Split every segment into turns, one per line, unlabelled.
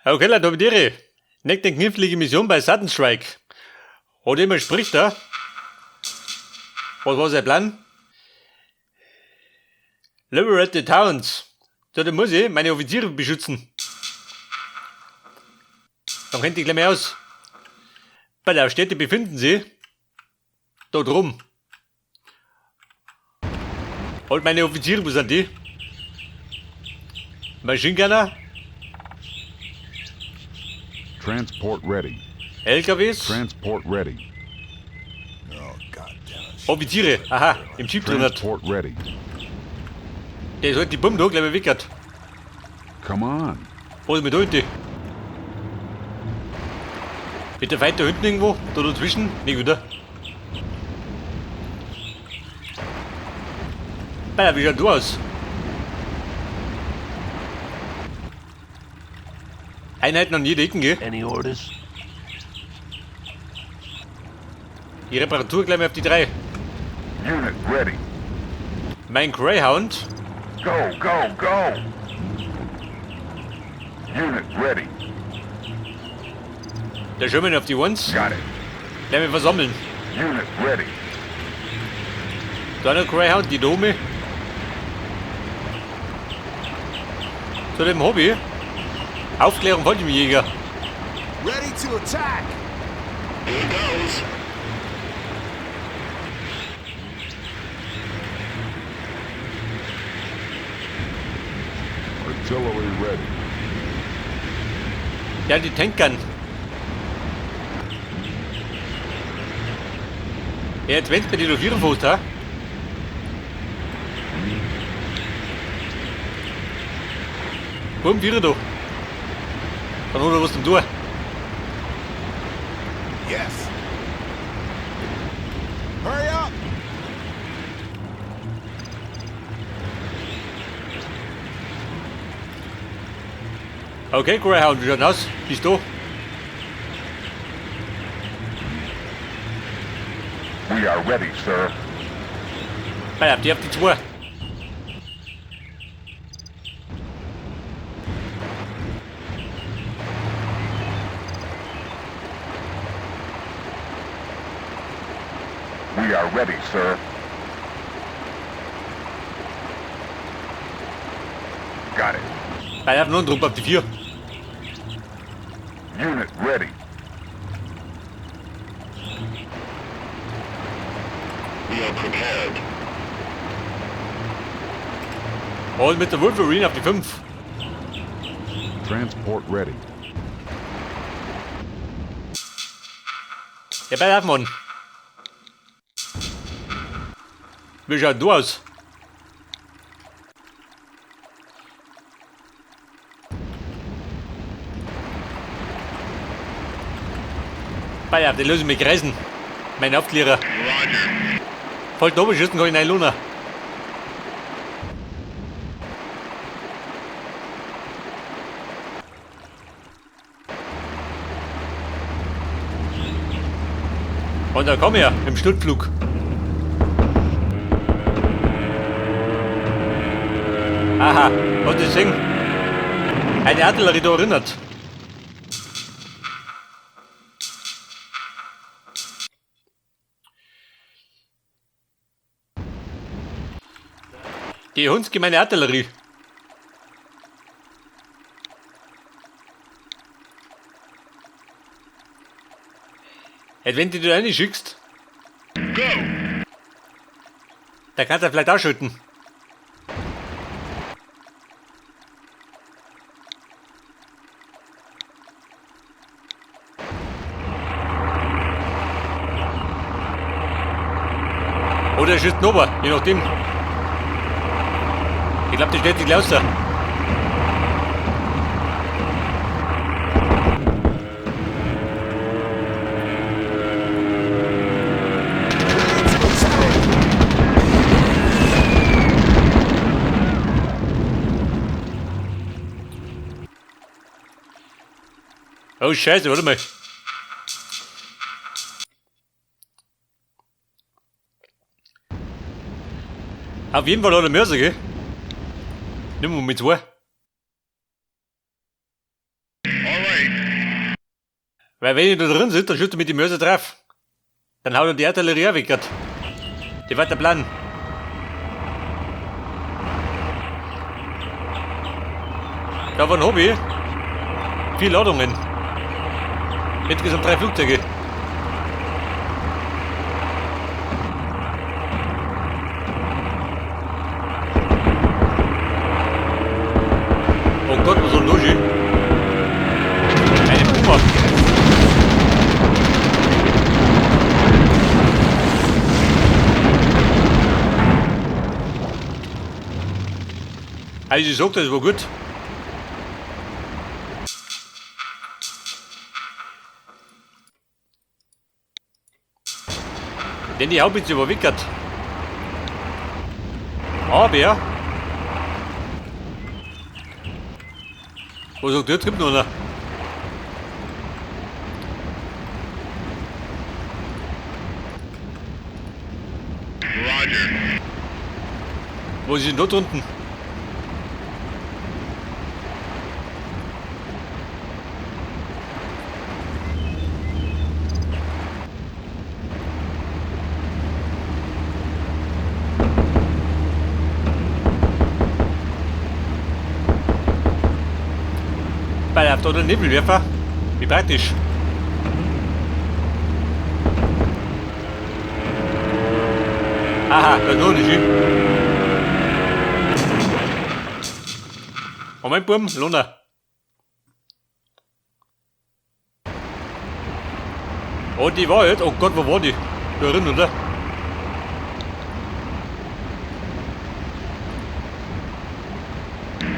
Okay, Leute, hab ich Nächste knifflige Mission bei Sudden Strike. Hat immer spricht da. Was war sein Plan? Liberate the Towns. Da, da muss ich meine Offiziere beschützen. Dann kennt ich gleich mal aus. Bei der Städte befinden sie. Da drum. Halt meine Offiziere, wo sind die? Machine Gunner?
Transport ready.
LKWs?
Transport ready.
Oh, God damn it.
Offiziere, aha, im Jeep drin.
Transport ready.
Der ist halt die Bombe da gleich mal weggehört.
Come on.
Was ist mit da hinten? Mit der Feind da hinten irgendwo? Da dazwischen? Nicht wieder. Alter, wie schaut du aus? Einheiten an jede Ecke, gell?
Any orders?
Die Reparatur gleich mal auf die 3.
Unit ready.
Mein Greyhound.
Go, go, go. Unit ready.
Der Sherman auf die 1.
Got it.
Gleich mal versammeln.
Unit ready.
Da noch Greyhound, die Dome. Zu dem Hobby. Aufklärung Fallschirmjäger.
Ready to attack!
Here goes.
Artillery ready.
Ja, die Tankern. Ja, jetzt wenn's bei dir noch vier Fuß, ha? Komm, Vierer da. Dann hat er was zum tun.
Yes! Hurry up!
Okay, Greyhound, wie schaut aus? Bist du?
We are ready, sir.
Bei die auf die 2.
We are ready, sir. Got it.
Bei auf noch einen Trupp auf die 4.
Unit ready.
We are prepared.
Und mit der Wolverine auf die 5.
Transport ready.
Ja, bei auf, Mann. Wie schaut du aus? Bei auf, die lösen mich kreisen. Mein Aufklärer.
Roger.
Voll da schießen kann ich rein, Luna. Und da komm her, im Sturzflug. Aha, und das Ding. Eine Artillerie da erinnert. Die Hundsgemeine Artillerie. Hey, wenn du die da reinschickst,
Go!
da kannst du vielleicht ausschütten. Oder er schießt runter, je nachdem. Ich glaube, die stellt sich gleich aus.
Ready to attack!
Oh Scheiße, warte mal. Auf jeden Fall hat er Mörser, gell? Nimm mal mit zwei.
All
Weil wenn ich da drin sitze, dann schützt er mit die Mörser drauf. Dann haut er die Artillerie auch weg. grad. Das war der Plan. Davon hab ich 4 Ladungen. Insgesamt 3 Flugzeuge. Oh Gott, was soll denn los? Eine Puma. Also ich sag, das war gut. Denn die Haubitze überwickert. Aber. Wo sagt der? Jetzt kommt noch einer.
Roger.
Wo ist denn dort unten? Bei der da Nebelwerfer. Wie praktisch. Aha, da ist noch nicht. Moment, Buben, Luna. Oh, die war jetzt. Oh Gott, wo war die? Da drin, oder?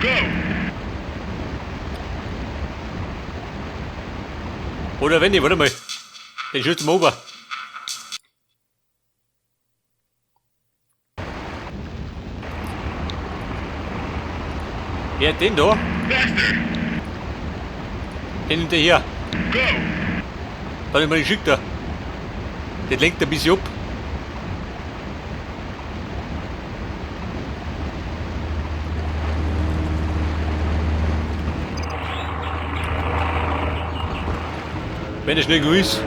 Go!
Oder wenn die, warte mal. Den schützen wir ober. Ja, den da.
Faster!
Den hinterher.
Go!
Dann immer geschickt da. Den lenkt ein bisschen ab. Wenn er schnell genug ist.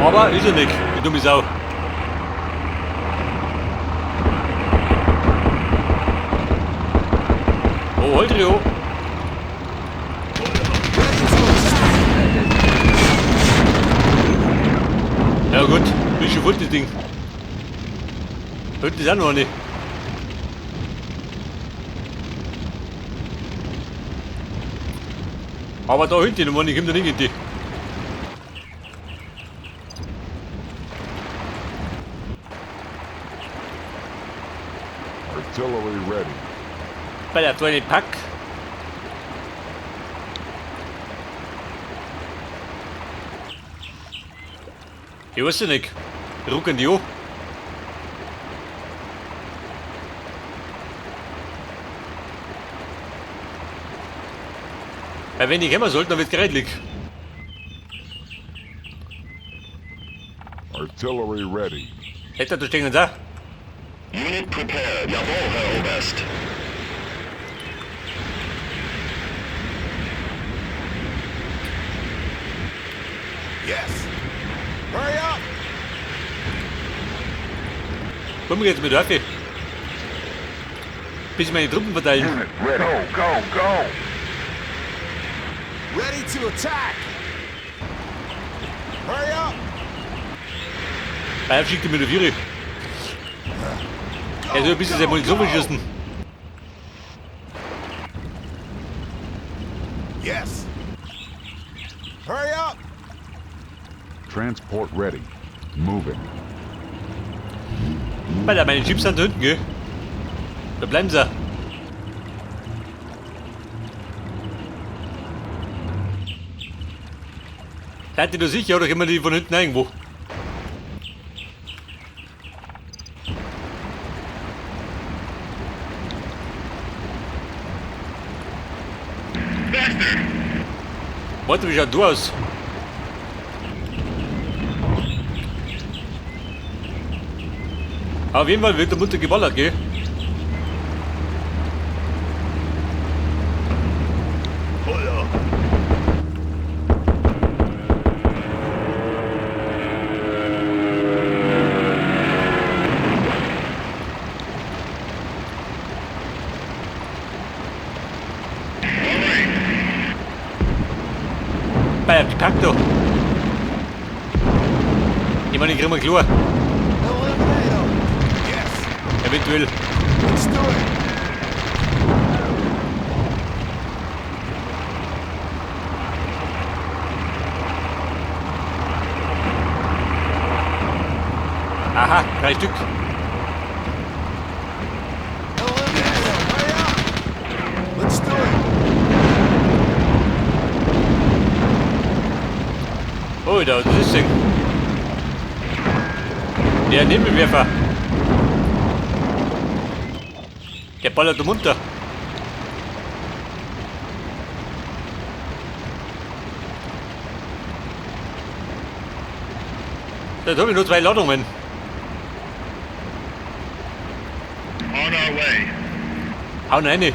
Aber ist er nicht, die dumme Sau. Oh, halt Rio. Ja gut, bin schon voll das Ding. Heute ist auch noch eine. Aber da hinten, Mann, ich komm da nicht in die.
Artillery ready.
Bei der kleinen Pack. Ich weiß ja nicht. Rucken die an. Weil wenn die kommen sollten, dann wird gereitlich.
Artillery ready.
Hätte da stehen da.
Unit prepared. Jawohl, Herr Oberst.
Yes. Hurry up.
Komm jetzt mit Waffe. Bis meine Truppen verteilen.
Unit ready. Go, go, go!
Ready to attack. Hurry up.
Bayern schickt mir die Viere. Er soll ein bisschen sein Munition verschießen.
Yes. Hurry up.
Transport ready. Moving.
Alter, meine Chips sind da hinten, gell? Da bleiben sie. Seid ihr da sicher oder kommen die von hinten irgendwo?
Faster!
Warte, wie schaut du aus? Auf jeden Fall wird der Mutter geballert, gell? Bei die packt da. Ich meine, ich krieg mal klar.
Eliminate 'em. Yes.
Eventuell.
Let's do it.
Aha, 3 Stück.
Eliminate 'em. Hurry up. Let's do it.
Oh, da ist das Ding. Der Nebelwerfer. Der ballert munter. Da habe ich nur 2 Ladungen.
On our way.
Hau rein.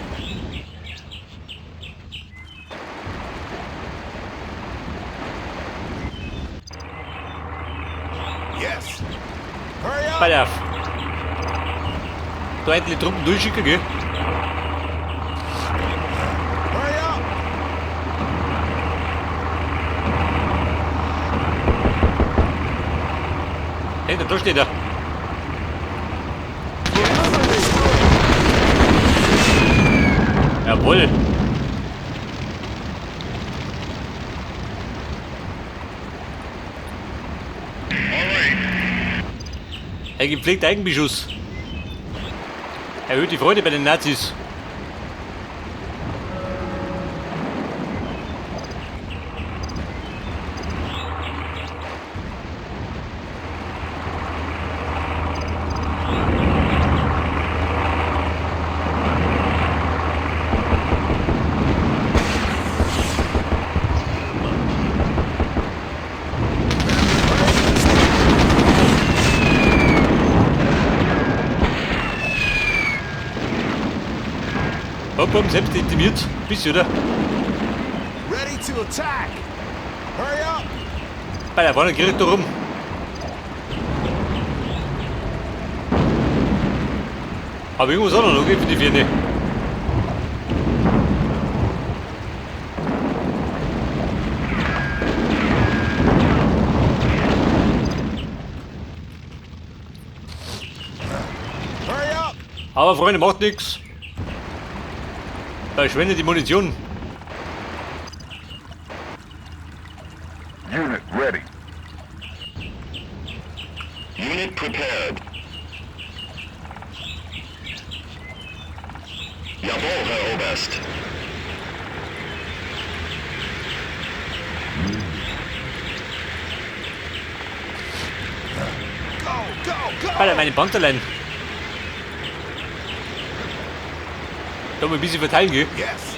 Yes. Hurry up.
Pass auf. Da endlich Truppen durchschicken, gell?
Hurry up.
Hey, da steht er. Jawohl. Ein gepflegter Eigenbeschuss. Erhöht die Freude bei den Nazis. Hopp, hopp, selbst intimiert. Bisschen, oder?
Ready to attack. Hurry up.
Bei der vorne kriegt da rum. Aber irgendwas auch noch für die Firne.
Hurry up.
Aber Freunde, macht nix. Verschwendet die Munition.
Unit ready.
Unit prepared. Jawohl, Herr Oberst.
Go, go, go.
Alter, meine Panzerlein. Da mal ein bisschen verteilen, gell?
Yes.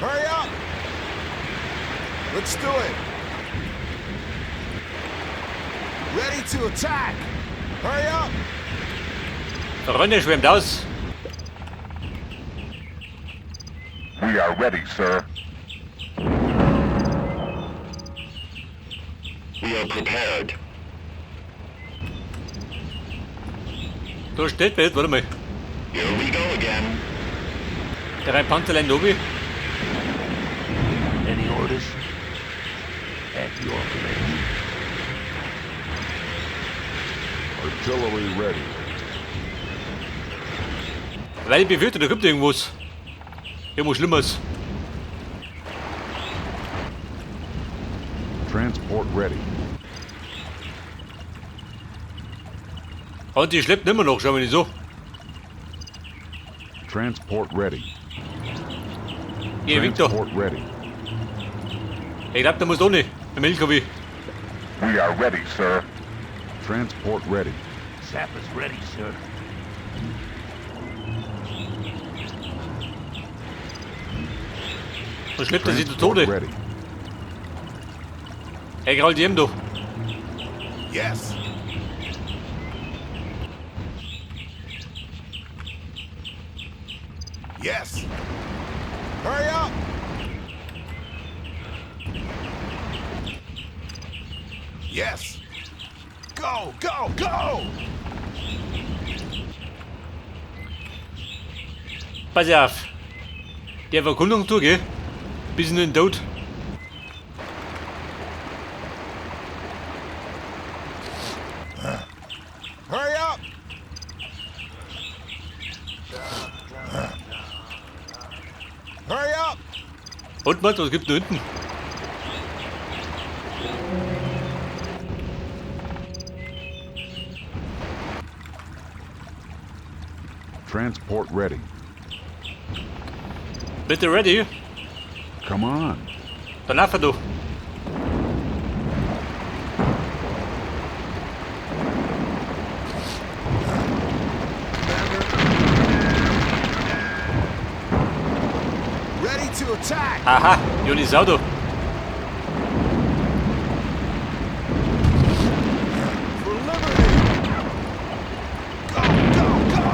Hurry up. Let's do it. Ready to attack. Hurry up.
Der Ronne schwemmt aus.
We are ready, sir.
We are prepared.
Da steht wer, warte mal.
Here we go again.
3 Panzerlein da oben.
Any orders? At your command.
Artillery ready.
Weil ich befürchte, da kommt irgendwas. Irgendwas Schlimmes.
Transport ready.
Und die schleppt immer noch, schauen wir nicht so.
Transport ready.
Geh, Victor.
Transport ready.
Ich glaub, da muss doch nicht. Im LKW.
We are ready, sir. Transport ready.
Sappers ready, sir.
Und schleppt er sich zu
Transport
Tode.
ready.
Ey, grault ihm doch.
Yes. Yes. Hurry up. Yes. Go, go, go.
Pass auf. Der Verkundung durch, gell? Bis in den Tod. Und was, was gibt's da hinten?
Transport ready.
Bitte ready?
Come on.
Dann lauf du.
Ready to attack!
Aha, Jonis Auto.
For liberty! Go, go, go!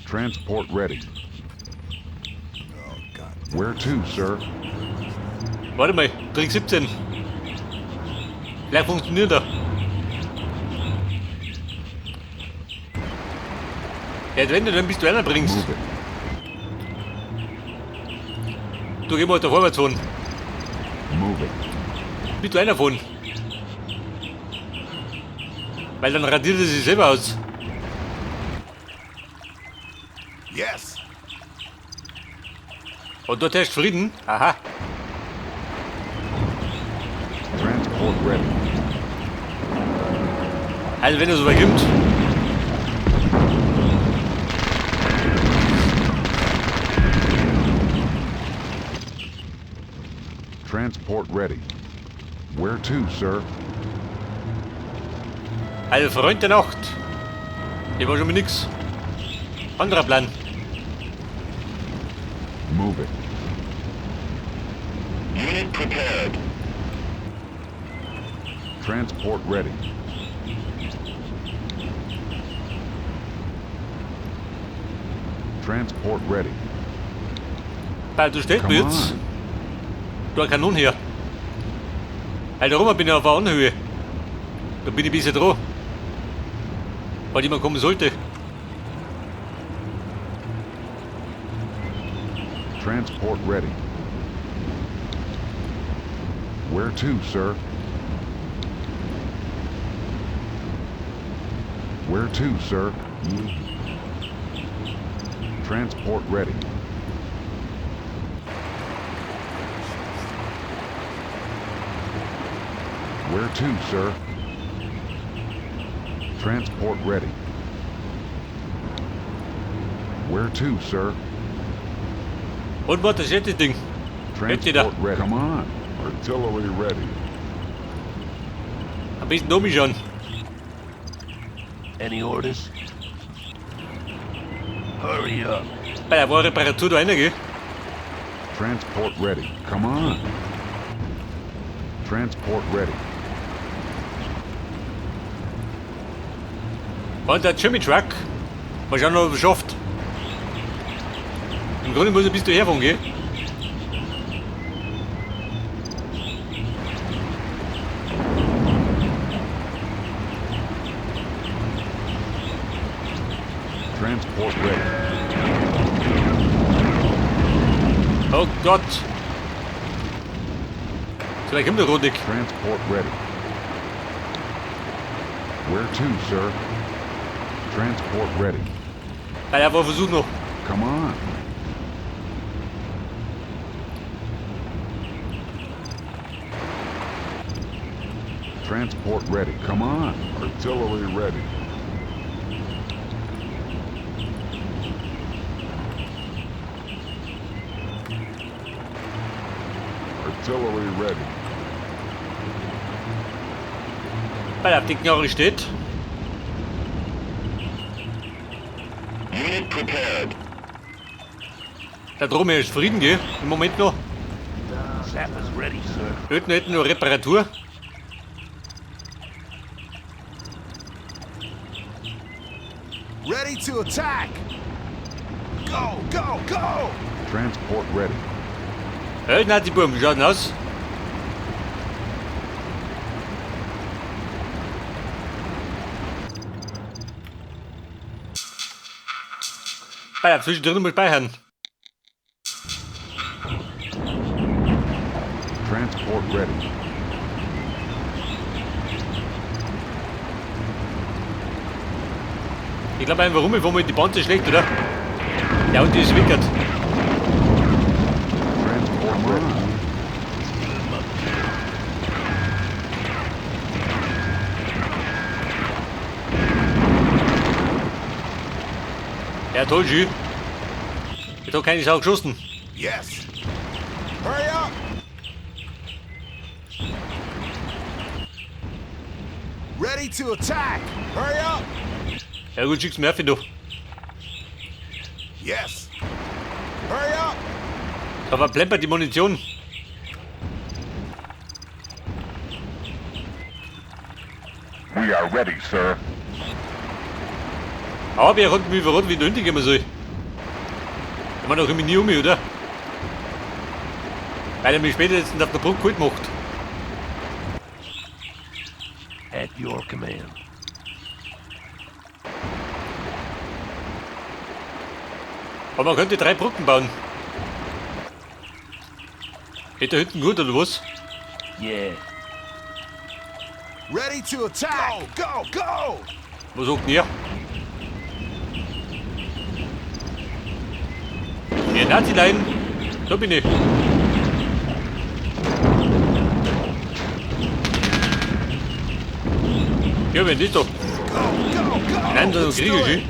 Transport ready.
Oh, God.
Where to, sir?
Warte mal, Trick 17. Vielleicht funktioniert er. Ja, wenn du dann bist du einer bringst.
Move it.
Du geh mal da vorwärts fahren.
Move it.
Bist du einer von? Weil dann radiert er sich selber aus.
Yes!
Und dort herrscht Frieden. Aha.
Transport ready.
Also wenn er so weit kommt.
Transport ready. Where to, sir?
Also Freund der Nacht. Ich war schon mal nix. Anderer Plan.
Move it.
Unit prepared.
Transport ready. Transport ready.
Weil du stellst mir
Come
jetzt.
on.
Du eine Kanone her. Alter, rum bin ich auf der Anhöhe. Da bin ich ein bisschen dran. Weil jemand kommen sollte.
Transport ready. Where to, sir? Where to, sir? Transport ready. Where to, sir? Transport ready. Where to, sir?
Und was, das ist jetzt das Ding. Hätte da.
Transport ready. Come on. Artillery ready.
Ein bisschen umschauen.
Any orders? Hurry up.
Bei der war Reparatur da rein, gell?
Transport ready. Come on. Transport ready.
Und der Jimmy Truck. Mal schauen, ob er es schafft. Im Grunde muss er bis du herfahren, gell?
Transport ready.
Oh Gott. So, da kommt der Rodig.
Transport ready. Where to, sir? Transport ready.
Bei der war Versuch noch.
Come on. Transport ready. Come on. Artillery ready. Artillery ready.
Bei der dicken Knarre steht.
Unit prepared.
Da drum ist Frieden, gell? Im Moment noch.
Sappers ready, sir.
Hinten hätten noch Reparatur.
Ready to attack! Go, go, go!
Transport ready.
Hey, na, die Buben, wie schaut denn aus? Bei der zwischendrin muss speichern.
Transport ready.
Ich glaube einfach rum, ich mit die Panzer schlecht, oder? Ja, und die ist wickert.
Transport ready.
Ja, toll, schön. Ich hab keine Sau geschossen.
Yes. Hurry up. Ready to attack. Hurry up.
Ja gut, schick's mir auf, du.
Yes. Hurry up.
Da verplempert die Munition.
We are ready, sir.
Aber er hat mich verraten, wie ich da hinten gehen soll. Ich meine, da komme ich nie um mich, oder? Weil er mich später jetzt auf der Brücke kalt macht.
At your command.
Aber man könnte 3 Brücken bauen. Geht da hinten gut, oder was?
Yeah.
Ready to attack. Go, go, go!
Was sagt denn ihr? Ja, Nazi-Lein. Da bin ich. Ja, wenn das doch.
Go, go, go!
Nein, das
Let's
kriege
do
ich.
it.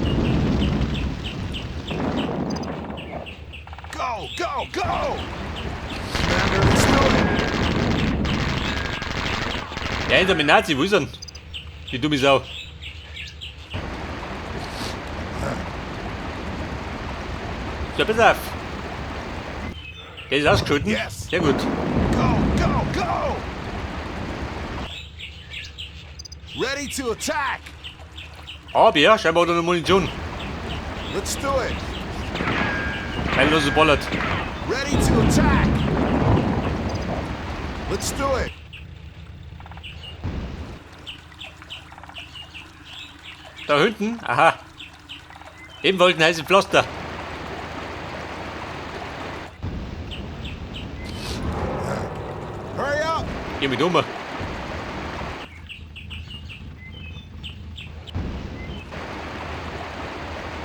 Go, go, go! Commander, let's do it.
Ja, hinter mir Nazi, wo ist er denn? Die dumme Sau. So, pass auf. Der ist ausgeschaltet.
Yes.
Sehr gut.
Go, go, go! Ready to attack!
Aber ja, scheinbar hat er noch Munition.
Let's do it!
Weil er so ballert.
Ready to attack! Let's do it!
Da hinten? Aha. Eben wollten heiße Pflaster.
Hurry up!
Geh mit um.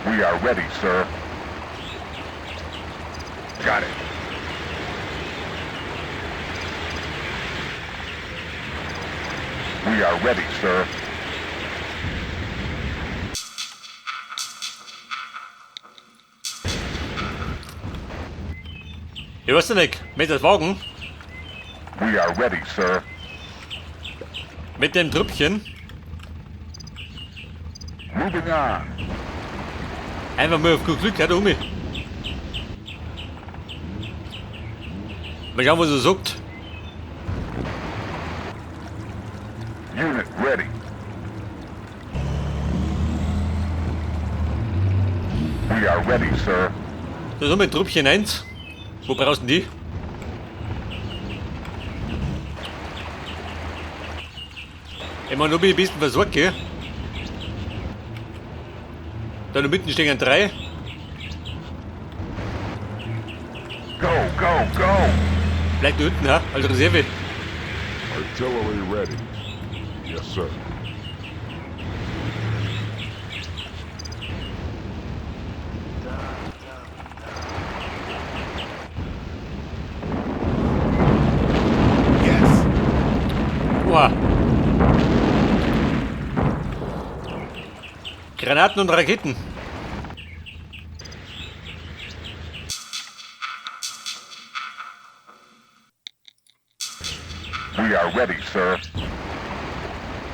We are ready, sir. Got it. We are ready, sir.
Ich weiß nicht, mit das Wagen?
We are ready, sir.
Mit dem Trüppchen.
Moving on.
Einfach mal auf gut Glück, hört um mich. Mal schauen, was er sagt.
Unit ready. We are ready, sir.
Da ist mit Trüppchen 1. Wo brauchst du denn die? Ich meine, ob ich ein bisschen versorgt, gell? Da in der Mitte stehen 3.
Go, go, go!
Bleibt da unten, ha? Als Reserve.
Artillery ready. Yes, sir.
Yes.
Oha. Granaten und Raketen.
We are ready, sir.